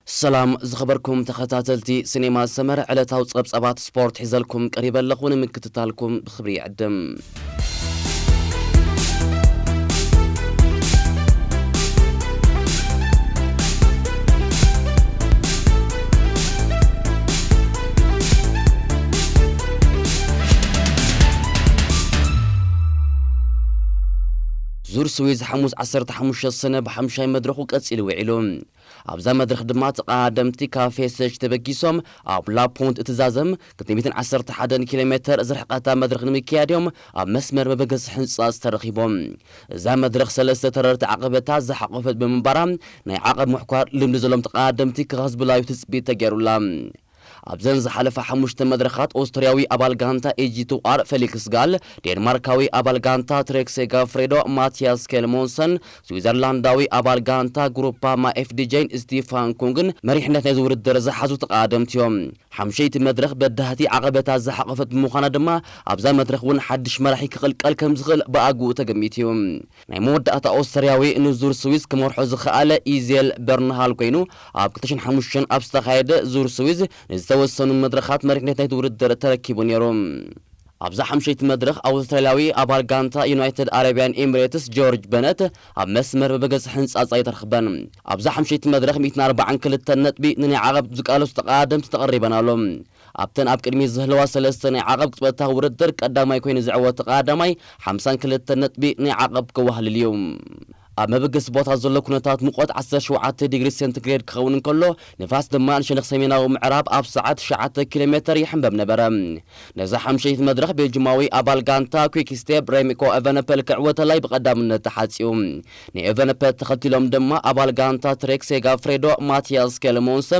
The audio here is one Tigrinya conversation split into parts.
ሰላም ዝኸበርኩም ተኸታተልቲ ሲኔማ ሰመረ፣ ዕለታዊ ጸብጻባት ስፖርት ሒዘልኩም ቀሪበ ኣለኹ። ንምክትታልኩም ብኽብሪ ይዕድም። ዙር ስዊዝ ሓሙስ ዓሰርተ ሓሙሽተ ሰነ ብሓምሻይ መድረኹ ቀጺሉ ውዒሉ። ኣብዛ መድረኽ ድማ ተቐዳደምቲ ካብ ፌሰች ተበጊሶም ኣብ ላፖንት እትዛዘም ክልተ ሚእትን ዓሰርተ ሓደን ኪሎ ሜተር ዝርሕቐታ መድረኽ ንምክያድ እዮም ኣብ መስመር መበገሲ ህንጻ ዝተረኺቦም። እዛ መድረኽ ሰለስተ ተረርቲ ዓቐበታት ዝሓቖፈት ብምንባራ ናይ ዓቐብ ምሕኳር ልምዲ ዘሎም ተቐዳደምቲ ክኸስብላዩ ትጽቢት ተገይሩላ። ኣብዘን ዝሓለፋ ሓሙሽተ መድረኻት ኦስትርያዊ ኣባል ጋንታ ኤጂ ቱ ኣር ፌሊክስ ጋል፣ ዴንማርካዊ ኣባል ጋንታ ትሬክሴ ጋፍሬዶ ማቲያስ ኬልሞንሰን፣ ስዊዘርላንዳዊ ኣባል ጋንታ ግሩፓማ ኤፍዲጄን ስቲፋን ኩንግን መሪሕነት ናይዚ ውድድር ዝሓዙ ተቐዳደምቲ እዮም። ሓምሸይቲ መድረኽ በዳህቲ ዓቐበታት ዝሓቖፈት ብምዃና ድማ ኣብዛ መድረኽ እውን ሓድሽ መራሒ ክቕልቀል ከም ዝኽእል ብኣግኡ ተገሚቱ እዩ። ናይ መወዳእታ ኦስትርያዊ ንዙር ስዊዝ ክመርሖ ዝኸኣለ ኢዜል በርንሃል ኮይኑ፣ ኣብ ክልተ ሽሕን ሓሙሽተን ኣብ ዝተኻየደ ዙር ስዊዝ ንዝተወሰኑ መድረኻት መሪሕነት ናይቲ ውድድር ተረኪቡ ነይሩ። ኣብዛ ሓምሸይቲ መድረኽ ኣውስትራልያዊ ኣባል ጋንታ ዩናይትድ ኣረብያን ኤሚሬትስ ጆርጅ በነት ኣብ መስመር መበገሲ ህንጻጻ ኣይተረኽበን። ኣብዛ ሓምሸይቲ መድረኽ ሚእትን ኣርባዓን ክልተን ነጥቢ ንናይ ዓቐብ ዝቃለሱ ተቐዳደምቲ ተቐሪበን ኣሎ። ኣብተን ኣብ ቅድሚት ዝህልዋ ሰለስተ ናይ ዓቐብ ቅጽበታዊ ውድድር ቀዳማይ ኮይኑ ዝዕወት ተቐዳዳማይ ሓምሳን ክልተን ነጥቢ ናይ ዓቐብ ከዋህልል እዩ። ኣብ መበገሲ ቦታ ዘሎ ኩነታት ሙቐት ዓሰርተ ሸውዓተ ዲግሪ ሴንቲግሬድ ክኸውን እንከሎ፣ ንፋስ ድማ ንሸነኽ ሰሜናዊ ምዕራብ ኣብ ሰዓት ትሽዓተ ኪሎ ሜተር ይሕንበብ ነበረ። ነዛ ሓምሸይቲ መድረኽ ቤልጅማዊ ኣባል ጋንታ ኩክ ስቴፕ ሬሚኮ ኤቨነፐል ክዕወተላይ ብቐዳምነት ተሓጽዩ። ንኤቨነፐል ተኸቲሎም ድማ ኣባል ጋንታ ትሬክ ሴጋፍሬዶ ማቲያስ ኬልሞንሰ፣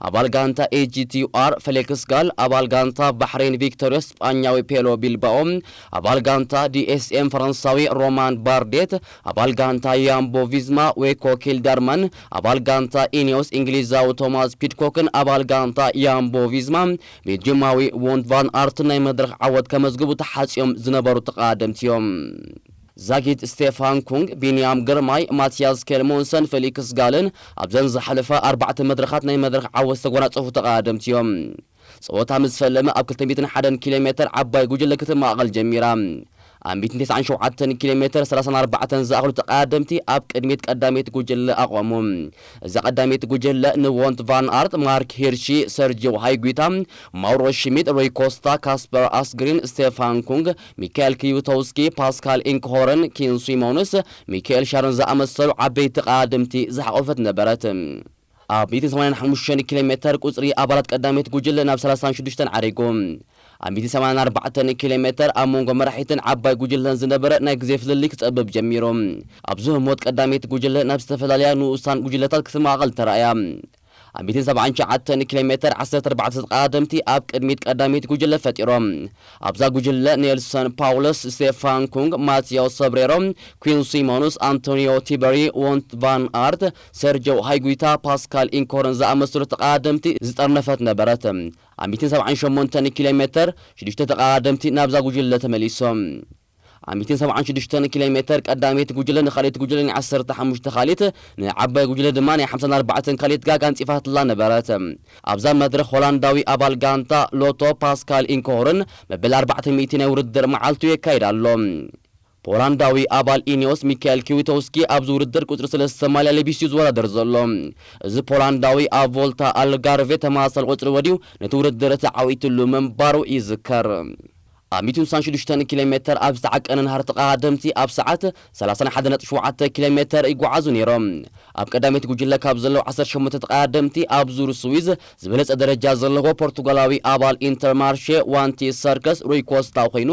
ኣባል ጋንታ ኤጂ ቲ ዩ ኣር ፌሊክስ ጋል፣ ኣባል ጋንታ ባሕሬን ቪክቶሪዮስ ስጳኛዊ ፔሎ ቢልባኦ፣ ኣባል ጋንታ ዲ ኤስ ኤም ፈረንሳዊ ሮማን ባርዴት፣ ኣባል ጋንታ ያምቦ ቪዝማ ዌኮ ኪልደርማን፣ ኣባል ጋንታ ኢኒዮስ እንግሊዛዊ ቶማስ ፒድኮክን ኣባል ጋንታ ያምቦ ቪዝማ ቤልጅማዊ ዎንት ቫን ኣርትን ናይ መድረኽ ዓወት ከመዝግቡ ተሓጽዮም ዝነበሩ ተቐዳደምቲ እዮም። ዛጊት ስቴፋን ኩንግ፣ ቢንያም ግርማይ፣ ማቲያስ ኬልሞንሰን፣ ፌሊክስ ጋልን ኣብዘን ዝሓለፋ ኣርባዕተ መድረኻት ናይ መድረኽ ዓወት ዝተጎናጸፉ ተቐዳደምቲ እዮም። ጸወታ ምስ ፈለመ ኣብ ክልተ ሚእትን ሓደን ኪሎ ሜተር ዓባይ ጉጅለ ክትማቐል ጀሚራ። ኣብ ሚእትን ተስዓን ሸውዓተን ኪሎ ሜተር ሰላሳን ኣርባዕተን ዝኣኽሉ ተቐዳደምቲ ኣብ ቅድሚት ቀዳመይቲ ጉጅለ ኣቖሙ። እዛ ቀዳመይቲ ጉጅለ ንዎንት ቫን ኣርት፣ ማርክ ሂርሺ፣ ሰርጂዮ ሃይጉታ፣ ማውሮ ሽሚድ፣ ሮይ ኮስታ፣ ካስፐር ኣስግሪን፣ ስቴፋን ኩንግ፣ ሚካኤል ኪዩቶውስኪ፣ ፓስካል ኢንክሆረን፣ ኪን ሲሞንስ፣ ሚካኤል ሻርን ዝኣመሰሉ ዓበይቲ ተቐዳደምቲ ዝሓቖፈት ነበረት። ኣብ ሚእትን ሰማንያን ሓሙሽተን ኪሎ ሜተር ቁጽሪ ኣባላት ቀዳመይቲ ጉጅለ ናብ ሰላሳን ሽዱሽተን ዓሪጉ። ኣብ ሚእትን ሰማንያን ኣርባዕተን ኪሎ ሜተር ኣብ መንጎ መራሒትን ዓባይ ጉጅለን ዝነበረ ናይ ግዜ ፍልልይ ክጸብብ ጀሚሩ። ኣብዚ ህሞት ቀዳመይቲ ጉጅለ ናብ ዝተፈላለያ ንኡሳን ጉጅለታት ክትማቐል ተራእያ። ኣብ ሚእትን ሰብዓን ትሽዓተን ኪሎ ሜተር ዓሰርተ ኣርባዕተ ተቐዳደምቲ ኣብ ቅድሚት ቀዳመይቲ ጉጅለ ፈጢሮም። ኣብዛ ጉጅለ ኔልሰን ፓውለስ፣ ስቴፋን ኩንግ፣ ማቲያስ ሰብሬሮ፣ ኩን ሲሞንስ፣ ኣንቶኒዮ ቲበሪ፣ ዎንት ቫን ኣርት፣ ሰርጆ ሃይጉታ፣ ፓስካል ኢንኮረን ዝኣመሰሉ ተቐዳደምቲ ዝጠርነፈት ነበረት። ኣብ ሚእትን ሰብዓን ሸሞንተን ኪሎ ሜተር ሽዱሽተ ተቐዳደምቲ ናብዛ ጉጅለ ተመሊሶም። ኣብ ሚእትን ሰብዓን ሽዱሽተን ኪሎ ሜተር ቀዳመይቲ ጉጅለ ንኻልኣይቲ ጉጅለ ናይ ዓሰርተ ሓሙሽተ ካልኢት፣ ንዓባይ ጉጅለ ድማ ናይ ሓምሳን ኣርባዕተን ካልኢት ጋግ ኣንጺፋትላ ነበረት። ኣብዛ መድረኽ ሆላንዳዊ ኣባል ጋንታ ሎቶ ፓስካል ኢንኮሆርን መበል ኣርባዕተ ሚእቲ ናይ ውድድር መዓልቱ የካይድ ኣሎ። ፖላንዳዊ ኣባል ኢኒዮስ ሚካኤል ኪዊቶውስኪ ኣብዚ ውድድር ቁጽሪ ሰለስተ ማልያ ለቢሱ እዩ ዝወዳደር ዘሎ። እዚ ፖላንዳዊ ኣብ ቮልታ ኣልጋርቬ ተመሳሳሊ ቁጽሪ ወዲኡ ነቲ ውድድር ተዓዊትሉ ምንባሩ ይዝከር። ኣብ ሚእትን ስሳን ሽዱሽተን ኪሎ ሜተር ኣብ ዝተዓቀነ ነሃር ተቐዳደምቲ ኣብ ሰዓት ሰላሳን ሓደን ነጥቢ ሸውዓተ ኪሎ ሜተር ይጓዓዙ ነይሮም። ኣብ ቀዳመይቲ ጉጅለ ካብ ዘለዉ ዓሰርተ ሸሞንተ ተቐዳደምቲ ኣብ ዙር ስዊዝ ዝበለጸ ደረጃ ዘለዎ ፖርቱጋላዊ ኣባል ኢንተርማርሼ ዋንቲ ሰርከስ ሩይ ኮስታ ኮይኑ፣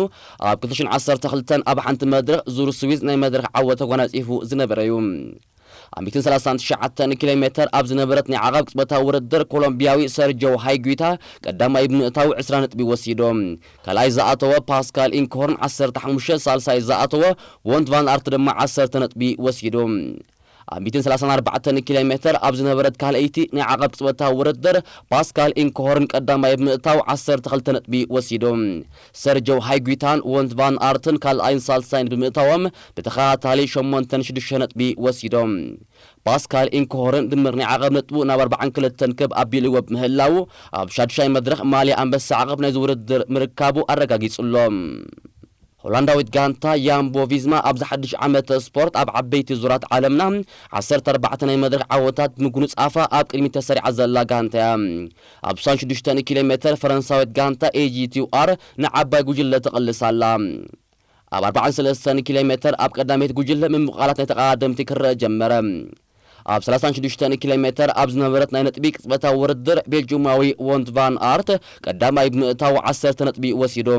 ኣብ ክልተ ሽሕን ዓሰርተ ክልተን ኣብ ሓንቲ መድረኽ ዙር ስዊዝ ናይ መድረኽ ዓወት ተጓናጺፉ ዝነበረ እዩ። ኣብ ሚእትን ሰላሳን ትሽዓተን ኪሎ ሜተር ኣብ ዝነበረት ናይ ዓቐብ ቅጽበታዊ ውድድር ኮሎምቢያዊ ሰርጆ ሃይጉታ ቀዳማይ ብምእታው ዕስራ ነጥቢ ወሲዱ። ካልኣይ ዝኣተወ ፓስካል ኢንኮሆርን ዓሰርተ ሓሙሽተ፣ ሳልሳይ ዝኣተወ ዎንት ቫን ኣርት ድማ ዓሰርተ ነጥቢ ወሲዱ። ኣብ ሚእትን ሰላሳን ኣርባዕተን ኪሎ ሜተር ኣብ ዝነበረት ካልኣይቲ ናይ ዓቐብ ቅጽበታዊ ውድድር፣ ፓስካል ኢንኮሆርን ቀዳማይ ብምእታው ዓሰርተ ክልተ ነጥቢ ወሲዱ። ሰርጆ ሃይጉታን ወንት ቫን ኣርትን ካልኣይን ሳልሳይን ብምእታዎም፣ ብተኸታታሊ ሸሞንተን ሽዱሽተ ነጥቢ ወሲዶም። ፓስካል ኢንኮሆርን ድምር ናይ ዓቐብ ነጥቡ ናብ ኣርባዓን ክልተን ክብ ኣቢልዎ ብምህላዉ፣ ኣብ ሻዱሻይ መድረኽ ማልያ ኣንበሳ ዓቐብ ናይዚ ውድድር ምርካቡ ኣረጋጊጹ ኣሎ። ሆላንዳዊት ጋንታ ያምቦ ቪዝማ ኣብዚ ሓድሽ ዓመተ ስፖርት ኣብ ዓበይቲ ዙራት ዓለምና ዓሰርተ ኣርባዕተ ናይ መድረኽ ዓወታት ብምጉንጻፋ ኣብ ቅድሚት ተሰሪዓ ዘላ ጋንታ እያ። ኣብ ስሳን ሽዱሽተን ኪሎ ሜተር ፈረንሳዊት ጋንታ ኤ ጂ ቲ ዩ ኣር ንዓባይ ጉጅለ ትቕልስ ኣላ። ኣብ ኣርባዓን ሰለስተን ኪሎ ሜተር ኣብ ቀዳመይቲ ጉጅለ ምምቓላት ናይ ተቐዳደምቲ ክረአ ጀመረ። ኣብ ሰላሳን ሽዱሽተን ኪሎ ሜተር ኣብ ዝነበረት ናይ ነጥቢ ቅጽበታዊ ውድድር፣ ቤልጁማዊ ወንት ቫን ኣርት ቀዳማይ ብምእታው ዓሰርተ ነጥቢ ወሲዱ።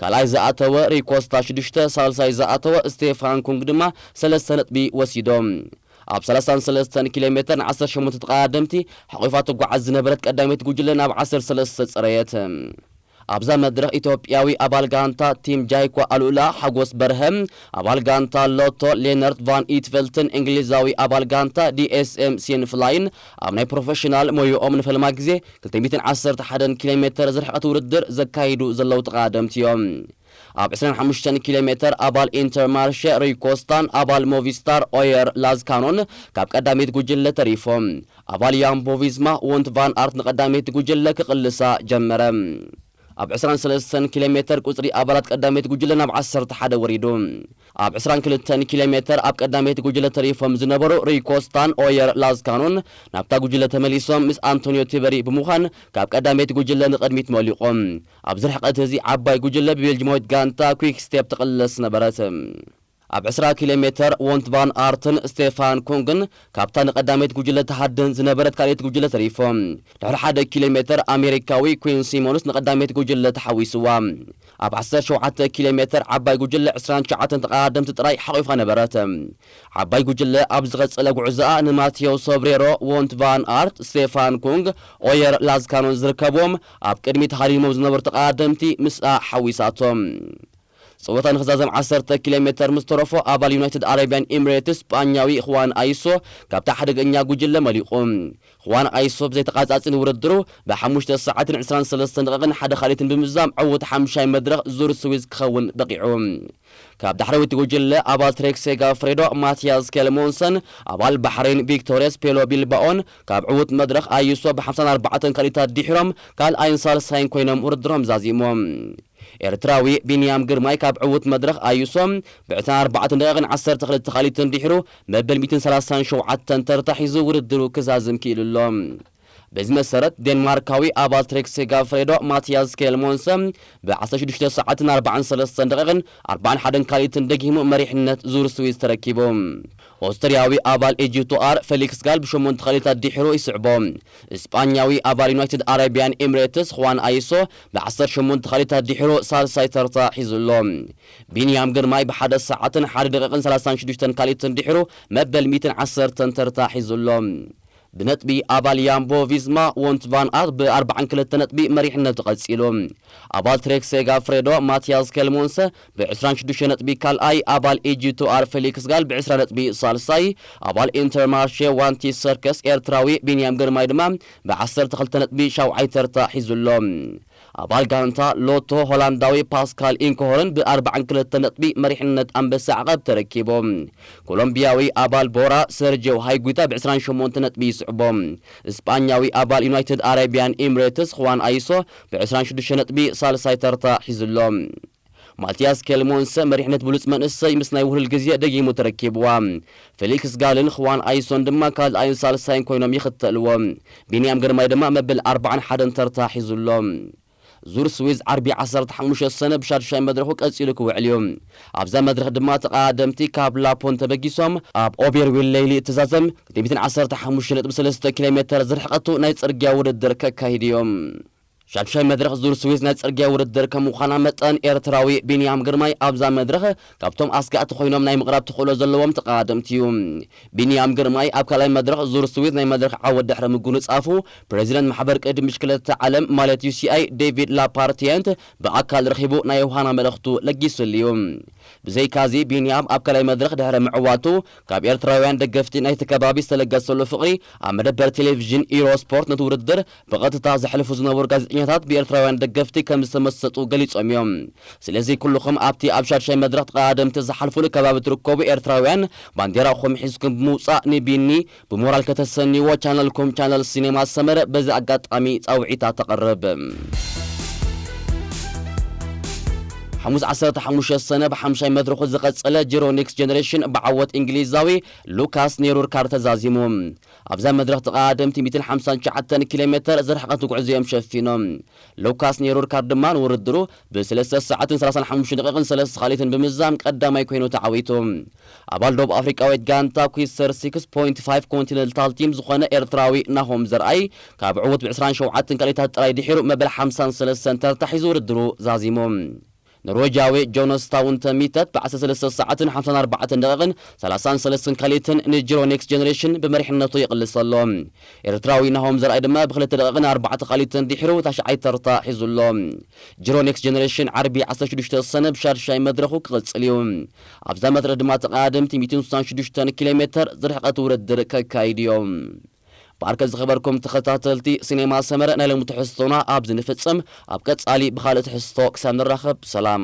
ካልኣይ ዝኣተወ ሪኮስታ ሽዱሽተ፣ ሳልሳይ ዝኣተወ ስቴፋን ኩንግ ድማ ሰለስተ ነጥቢ ወሲዶም። ኣብ ሰላሳን ሰለስተን ኪሎ ሜተር ንዓሰርተ ሸሞንተ ተቐዳደምቲ ሓቑፋ ትጓዓዝ ዝነበረት ቀዳመይቲ ጉጅለ ናብ ዓሰርተ ሰለስተ ጸረየት። ኣብዛ መድረኽ ኢትዮጵያዊ ኣባል ጋንታ ቲም ጃይኮ ኣሉላ ሓጎስ በርሀ፣ ኣባል ጋንታ ሎቶ ሌነርት ቫን ኢትቨልትን እንግሊዛዊ ኣባል ጋንታ ዲ ኤስ ኤም ሲንፍላይን ኣብ ናይ ፕሮፌሽናል ሞያኦም ንፈልማ ግዜ ክልተ ሚእትን ዓሰርተ ሓደን ኪሎ ሜተር ዝርሕቐት ውድድር ዘካይዱ ዘለዉ ተቐዳደምቲ እዮም። ኣብ ዕስራን ሓሙሽተን ኪሎ ሜተር ኣባል ኢንተርማርሸ ሩይ ኮስታን ኣባል ሞቪስታር ኦየር ላዝካኖን ካብ ቀዳመይቲ ጉጅለ ተሪፎም። ኣባል ያምቦ ቪዝማ ወንት ቫን ኣርት ንቀዳመይቲ ጉጅለ ክቕልሳ ጀመረ። ኣብ ዕስራን ሰለስተን ኪሎ ሜተር ቁጽሪ ኣባላት ቀዳመይቲ ጉጅለ ናብ ዓሰርተ ሓደ ወሪዱ። ኣብ ዕስራን ክልተን ኪሎ ሜተር ኣብ ቀዳመይቲ ጉጅለ ተሪፎም ዝነበሩ ሩይ ኮስታን ኦየር ላዝካኖን ናብታ ጉጅለ ተመሊሶም ምስ ኣንቶኒዮ ቲበሪ ብምዃን ካብ ቀዳመይቲ ጉጅለ ንቕድሚት መሊቖም። ኣብዚ ርሕቀት እዚ ዓባይ ጉጅለ ብቤልጅማዊት ጋንታ ኩክ ስቴፕ ትቕለስ ነበረት። ኣብ ዕስራ ኪሎ ሜተር ወንት ቫን ኣርትን ስቴፋን ኩንግን ካብታ ንቀዳመይቲ ጉጅለ ትሃድን ዝነበረት ካልኣይቲ ጉጅለ ተሪፎም። ድሕሪ ሓደ ኪሎ ሜተር ኣሜሪካዊ ኩዊን ሲሞንስ ንቀዳመይቲ ጉጅለ ተሓዊስዋ። ኣብ ዓሰርተ ሸውዓተ ኪሎ ሜተር ዓባይ ጉጅለ ዕስራን ትሽዓተን ተቐዳደምቲ ጥራይ ሓቒፋ ነበረት። ዓባይ ጉጅለ ኣብ ዝቐጸለ ጉዕዞኣ ንማቴዎ ሶብሬሮ፣ ወንት ቫን ኣርት፣ ስቴፋን ኩንግ፣ ኦየር ላዝካኖን ዝርከብዎም ኣብ ቅድሚት ሃዲሞም ዝነበሩ ተቐዳደምቲ ምስኣ ሓዊሳቶም። ጸወታ ንኽዛዘም ዓሰርተ ኪሎ ሜተር ምስ ተረፎ ኣባል ዩናይትድ ኣረቢያን ኤሚሬትስ ስጳኛዊ ኹዋን ኣይሶ ካብታ ሓደገኛ ጉጅለ መሊቑ። ኹዋን ኣይሶ ብዘይተቓጻጺ ንውድድሩ ብሓሙሽተ ሰዓትን ዕስራን ሰለስተን ደቂቕን ሓደ ካልኢትን ብምዝዛም ዕዉት ሓምሻይ መድረኽ ዙር ስዊዝ ክኸውን በቒዑ። ካብ ዳሕረወይቲ ጉጅለ ኣባል ትሬክ ሴጋፍሬዶ ማቲያስ ኬልሞንሰን ኣባል ባሕሬን ቪክቶርያስ ፔሎ ቢልባኦን ካብ ዕዉት መድረኽ ኣይሶ ብሓምሳን ኣርባዕተን ካልኢታት ድሒሮም ካልኣይን ሳልሳይን ኮይኖም ውድድሮም ዛዚሞም። ኤርትራዊ ቢንያም ግርማይ ካብ ዕዉት መድረኽ ኣይሶ ብዕስራን ኣርባዕተን ደቂቕን ዓሰርተ ክልተ ካልኢትን ድሒሩ መበል ሚእትን ሰላሳን ሸውዓተን ተርታ ሒዙ ውድድሩ ክዛዝም ክኢሉ ኣሎ። በዚ መሰረት ዴንማርካዊ ኣባል ትሬክ ሴጋፍሬዶ ማቲያስ ኬልሞንሰ ብ ዓሰርተ ሽዱሽተ ሰዓትን ኣርባዓን ሰለስተን ደቂቕን ኣርባዓን ሓደን ካልኢትን ደጊሙ መሪሕነት ዙር ስዊዝ ተረኪቡ። ኦስትርያዊ ኣባል ኤጂ ቱ ኣር ፌሊክስ ጋል ብሸሞንተ ካልኢታት ድሒሩ ይስዕቦ። እስጳኛዊ ኣባል ዩናይትድ ኣረቢያን ኤሚሬትስ ኹዋን ኣይሶ ብ ዓሰርተ ሸሞንተ ካልኢታት ድሒሩ ሳልሳይ ተርታ ሒዙ ኣሎ። ቢንያም ግርማይ ብሓደ ሰዓትን ሓደ ደቂቕን ሰላሳን ሽዱሽተን ካልኢትን ድሒሩ መበል ሚእትን ዓሰርተን ተርታ ሒዙ ኣሎ። ብነጥቢ ኣባል ያምቦ ቪዝማ ወንት ቫን ኣርት ብ ኣርባዓን ክልተ ነጥቢ መሪሕነቱ ቀጺሉ። ኣባል ትሬክ ሴጋፍሬዶ ማቲያስ ኬልሞንሰ ብ ዕስራን ሽዱሽተ ነጥቢ ካልኣይ፣ ኣባል ኤጂ ቱ ኣር ፌሊክስ ጋል ብ ዕስራ ነጥቢ ሳልሳይ፣ ኣባል ኢንተርማርሼ ዋንቲ ሰርከስ ኤርትራዊ ቢንያም ግርማይ ድማ ብ ዓሰርተ ክልተ ነጥቢ ሻውዓይ ተርታ ሒዙ ኣሎ። ኣባል ጋንታ ሎቶ ሆላንዳዊ ፓስካል ኢንኮሆርን ብ ኣርባዓን ክልተ ነጥቢ መሪሕነት ኣንበሳ ዓቐብ ተረኪቡ። ኮሎምቢያዊ ኣባል ቦራ ሰርጂዮ ሃይጉታ ብ ዕስራን ሸሞንተ ነጥቢ ይስዕቦ። እስጳኛዊ ኣባል ዩናይትድ ኣረቢያን ኤሚሬትስ ኹዋን ኣይሶ ብ ዕስራን ሽዱሽተ ነጥቢ ሳልሳይ ተርታ ሒዙ ኣሎ። ማቲያስ ኬልሞንሰ መሪሕነት ብሉጽ መንእሰይ ምስ ናይ ውህሉል ግዜ ደጊሙ ተረኪብዋ። ፌሊክስ ጋልን ኹዋን ኣይሶን ድማ ካልኣይን ሳልሳይን ኮይኖም ይኽተልዎ። ቢንያም ግርማይ ድማ መበል ኣርባዓን ሓደን ተርታ ሒዙ ኣሎ። ዙር ስዊዝ ዓርቢ ዓሰርተ ሓሙሽተ ሰነ ብሻዱሻይ መድረኹ ቀጺሉ ክውዕል እዩ። ኣብዛ መድረኽ ድማ ተቐዳደምቲ ካብ ላፖን ተበጊሶም ኣብ ኦቤርዊል ሌይሊ እትዛዘም ክልተ ሚእትን ዓሰርተ ሓሙሽተ ነጥቢ ሰለስተ ኪሎ ሜተር ዝርሕቐቱ ናይ ጽርግያ ውድድር ከካይዱ እዮም። ሻድሻይ መድረኽ ዙር ስዊዝ ናይ ጽርግያ ውድድር ከም ምዃና መጠን፣ ኤርትራዊ ቢንያም ግርማይ ኣብዛ መድረኽ ካብቶም ኣስጋእቲ ኮይኖም ናይ ምቕራብ ተኽእሎ ዘለዎም ተቐዳደምቲ እዩ። ቢንያም ግርማይ ኣብ ካልኣይ መድረኽ ዙር ስዊዝ ናይ መድረኽ ዓወት ድሕሪ ምጉንጻፉ፣ ፕሬዚደንት ማሕበር ቅድድም ብሽክለታ ዓለም ማለት ዩ ሲ ኣይ ዴቪድ ላፓርቲየንት ብኣካል ረኺቡ ናይ ዮሃና መልእኽቱ ለጊሱሉ እዩ። ብዘይካዚ፣ ቢንያም ኣብ ካልኣይ መድረኽ ድሕሪ ምዕዋቱ፣ ካብ ኤርትራውያን ደገፍቲ ናይቲ ከባቢ ዝተለገሰሉ ፍቕሪ፣ ኣብ መደበር ቴሌቪዥን ኢሮ ስፖርት ነቲ ውድድር ብቐጥታ ዘሕልፉ ዝነበሩ ጋዜጠኛታት ብኤርትራውያን ደገፍቲ ከም ዝተመሰጡ ገሊጾም እዮም። ስለዚ ኩልኹም ኣብቲ ኣብ ሻድሻይ መድረኽ ተቐዳደምቲ ዝሓልፉሉ ከባቢ ትርከቡ ኤርትራውያን፣ ባንዴራኹም ሒዝኩም ብምውጻእ ንቢኒ ብሞራል ከተሰንይዎ ቻነልኩም ቻነል ሲኔማ ሰመረ በዚ ኣጋጣሚ ጻውዒታ ተቕርብ። ሓሙስ ዓሰርተ ሓሙሽተ ሰነ ብሓምሻይ መድረኹ ዝቐጸለ ጂሮ ኔክስት ጀነሬሽን ብዓወት እንግሊዛዊ ሉካስ ኔሩርካር ተዛዚሙ። ኣብዛ መድረኽ ተቐዳደምቲ ሚእትን ሓምሳን ትሽዓተን ኪሎ ሜተር ዝርሕቐት ጉዕዞ እዮም ሸፊኖም። ሉካስ ኔሩርካር ድማ ንውድድሩ ብሰለስተ ሰዓትን ሰላሳን ሓሙሽተ ደቂቕን ሰለስተ ካልኢትን ብምዛም ቀዳማይ ኮይኑ ተዓዊቱ። ኣባል ደቡብ ኣፍሪቃዊት ጋንታ ኩስተር ሲክስ ፖይንት ፋይቭ ኮንቲነንታል ቲም ዝኾነ ኤርትራዊ ናሆም ዘርኣይ ካብ ዕዉት ብዕስራን ሸውዓተን ካልኢታት ጥራይ ድሒሩ መበል ሓምሳን ሰለስተን ተርታ ሒዙ ውድድሩ ዛዚሙ። ኖርዌጃዊ ጆነስ ታውን ተሚተት ብዓሰርተ ሰለስተ ሰዓትን ሓምሳን ኣርባዕተን ደቂቕን ሰላሳን ሰለስተን ካልኢትን ንጂሮ ኔክስት ጀነሬሽን ብመሪሕነቱ ይቕልስ ኣሎ። ኤርትራዊ ናሆም ዘርኣይ ድማ ብክልተ ደቂቕን ኣርባዕተ ካልኢትን ድሒሩ ታሽዓይ ተርታ ሒዙ ኣሎ። ጂሮ ኔክስት ጀነሬሽን ዓርቢ ዓሰርተ ሽዱሽተ ሰነ ብሻድሻይ መድረኹ ክቕጽል እዩ። ኣብዛ መድረኽ ድማ ተቐዳደምቲ ሚእትን ስሳን ሽዱሽተን ኪሎ ሜተር ዝርሕቐት ውድድር ከካይዱ እዮም። ብኣርከ ዝኸበርኩም ተኸታተልቲ ሲኔማ ሰመረ፣ ናይ ሎሚ ትሕዝቶና ኣብዚ ንፍጽም። ኣብ ቀጻሊ ብኻልእ ትሕዝቶ ክሳብ ንራኸብ ሰላም።